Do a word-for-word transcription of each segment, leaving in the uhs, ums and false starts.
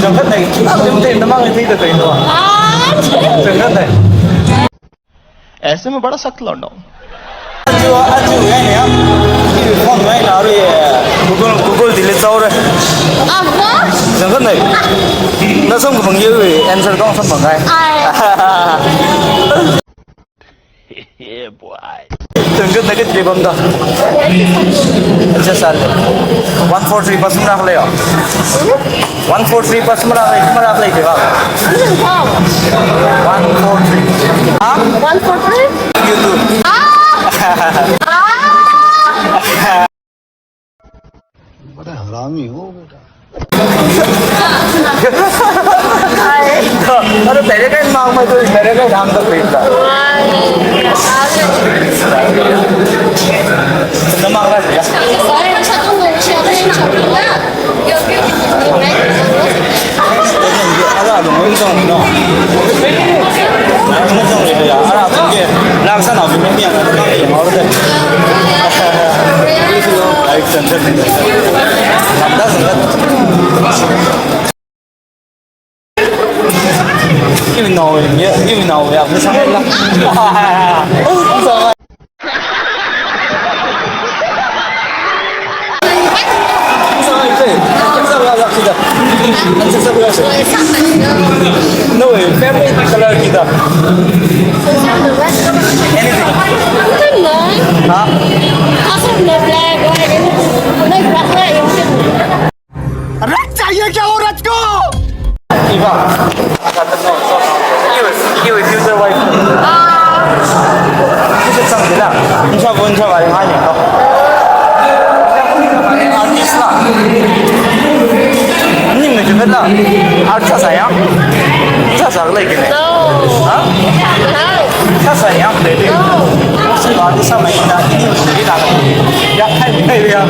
Zangkhat nai, ah, lim thei, namang thei da kaino. Ah, zangkhat nai. ऐसे में बड़ा सख्त लौंडा हूँ। Aja, aja, ya, ya. Phone ngai na ri, Google, Google delete sāhaora. Apa? Zangkhat nai. Nasamkaphang ya, answer dong samphang ngai. Ai. Yeah, boy. Tengket tengket kibam da. Aja sal. One four three bus mara khalei yo. One four three bus mara khalei, mara khalei kibam. One four three. Ha? One four three? YouTube. Ah! Ah! बड़ा हरामी हो बेटा। अरे, पहले का ही मांग में तो, पहले का ही धाम तो खरीदता। तो मांग रहा है क्या? No, eh, favorite color kita. Anything. Huh? Red चाहिए क्या औरत को? Iva. Iva, iva future wife. Ah. Future sang dila. Insha Allah, insha Allah, yang hanya. Artist lah. Ni mungkin lah. Artist saya. Saya lagi ni. No. Ha? No. Saya yang beli. No. Artist sama kita ini mungkin lah. Ya, hai, hai, ya.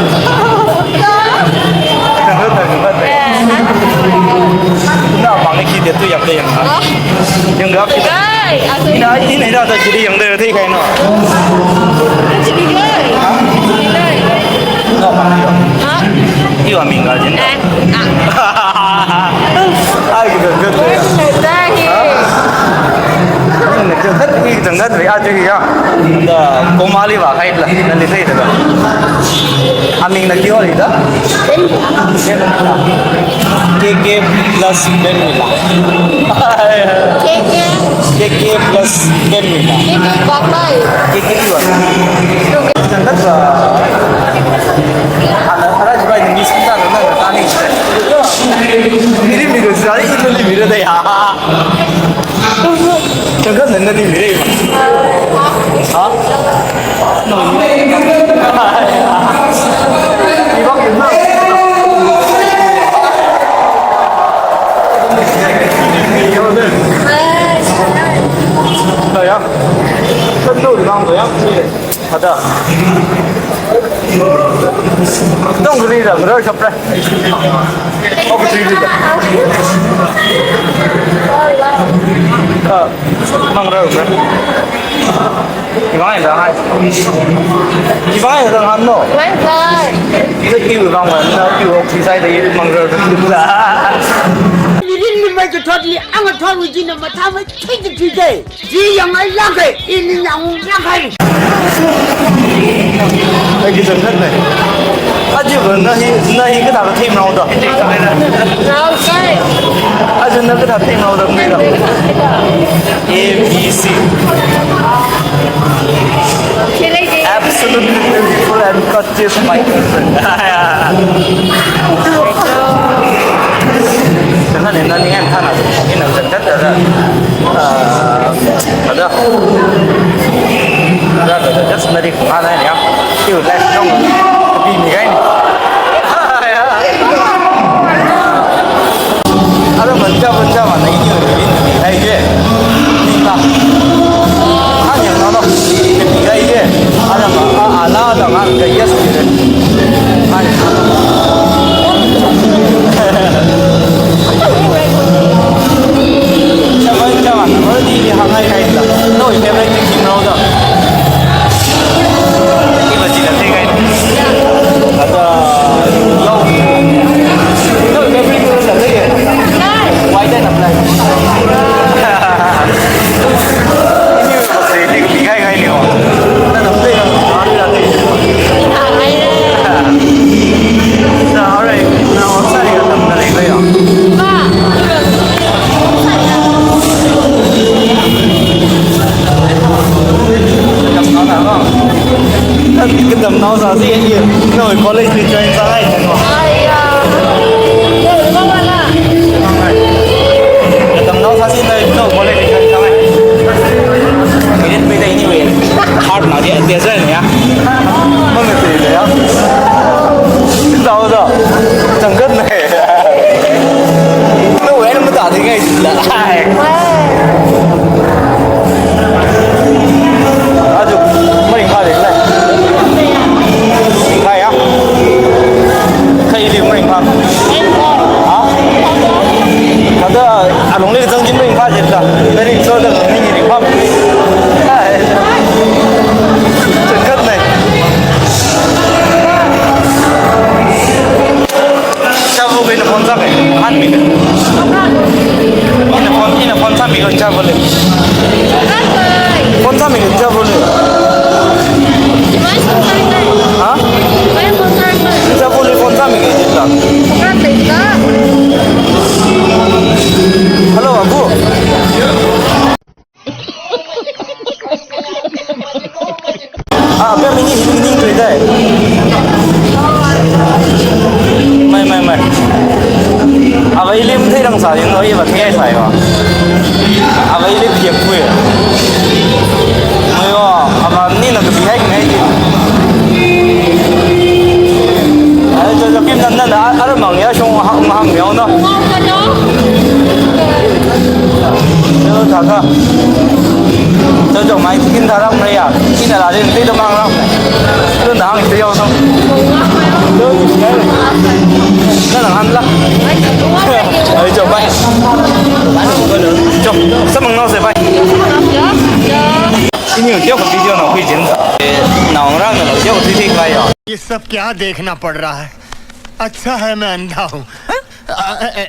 Kang lo tang lo tang. Eh, ha? Na bang ki de tu ya de yang. Oh. Yang ga ki. Gai, aku. Ina, ina da da jadi yang de te kai no. Jadi gai. Ha? Jadi gai. No, bang yo. Ha? Iwa ming ga jin. Eh, ah. Ai, good, good, good. Thank you. Ha? Ni ne ke khat ki jang khat ri a ji ya. Da ko mali wa khai la. Na li thei da. Aming na kyo ri da? K K plus Ben Mila. K K. K K plus Ben Mila. K K Baklai. K K plus. Ana ara jibai ni santa na na tani. Miri miri sari itu ni miri da ya. Changkhat nana ni mire. Ha? Ibang kenal. Dah ya. Tentu bilang tu ya. Ada. Dong geri dah, geri sampai. Opportunity dah. Ah, mangrove, bro. Iwang ida hai. Iwang ida han no. Iwang ida. Ida iwang wan na iwang oxy side ida mangrove. Mirin mi mai ke thot li, ang thot wi jin na matha mai. Thik thik thik. Ji yang ai lang kai, ini yang lang kai. Ai, ki zan khat nai. Aji ba na hi, na hi kathā kathei mrao da. Mrao kai. Aji na kathā thei mrao da, mai da. A B C. Chile ji. Absolutely beautiful and Cheers, my girlfriend. Nani, nani, ngan thana, ina zan khat da. Ah, ada. Ada, ada, just nari khana ya. Iu, let's go. Bi mi gai. Ada manca, manca mana ini, ini, ini, ini. Ini lah. Hanya kalau ini, ini, ini. Ada, ah, ala, ada, kan, kayak, Ai. Chama, chama, already ni hangai kai da. No, you can make the team now da. Iba ji da te kai. Ada, yo. No, you Katamnao sāsi, nawui college li join sāngai, no. Aiya. Katamnao sāsi, nawui college li join sāngai. Anyway, hard na dia, dia zan ya. Mana tu ya? Tahu tak? Changkat na. Nawui na mata ding ai la. Ai. Aja, maringphā ding la. Ringphā ya. Kha ili maringphā. Ha? Kada alungli zangchin maringphā jin la. Very so da ni ringphā. Ai. Changkat na. Chāvali ina phone sāmi, hanmi. Ina phone, ina phone sāmi ko chāvali. Phone sāmi ko chāvali. Ha? Chāvali phone sāmi ko chāvali. Hello, Abu. Ah, pia mini, mini tu dai. Mai, mai, mai. Ava ili matheirang sāi, no, iva thei sāi va. Ava ili pia pui. Mai va, ava nina kapi hai ngai di. Ai, jo, jo, kim nan nan, ara mang ya shong hang, hang ya na. Hello, Tata. Chao chao mai tikin tharam re ya. Ina la rin te to mang ram. To nang te yo to. To ni ya. Na nang han la. Ai, chao bai. Chao, samang nao se bai. Ini video ko video na hui jin. Eh, nang ram na video ko tui tui bai ya. ये सब क्या देखना पड़ रहा है? अच्छा है मैं अंधा हूँ। हाँ? अ, अ, अ।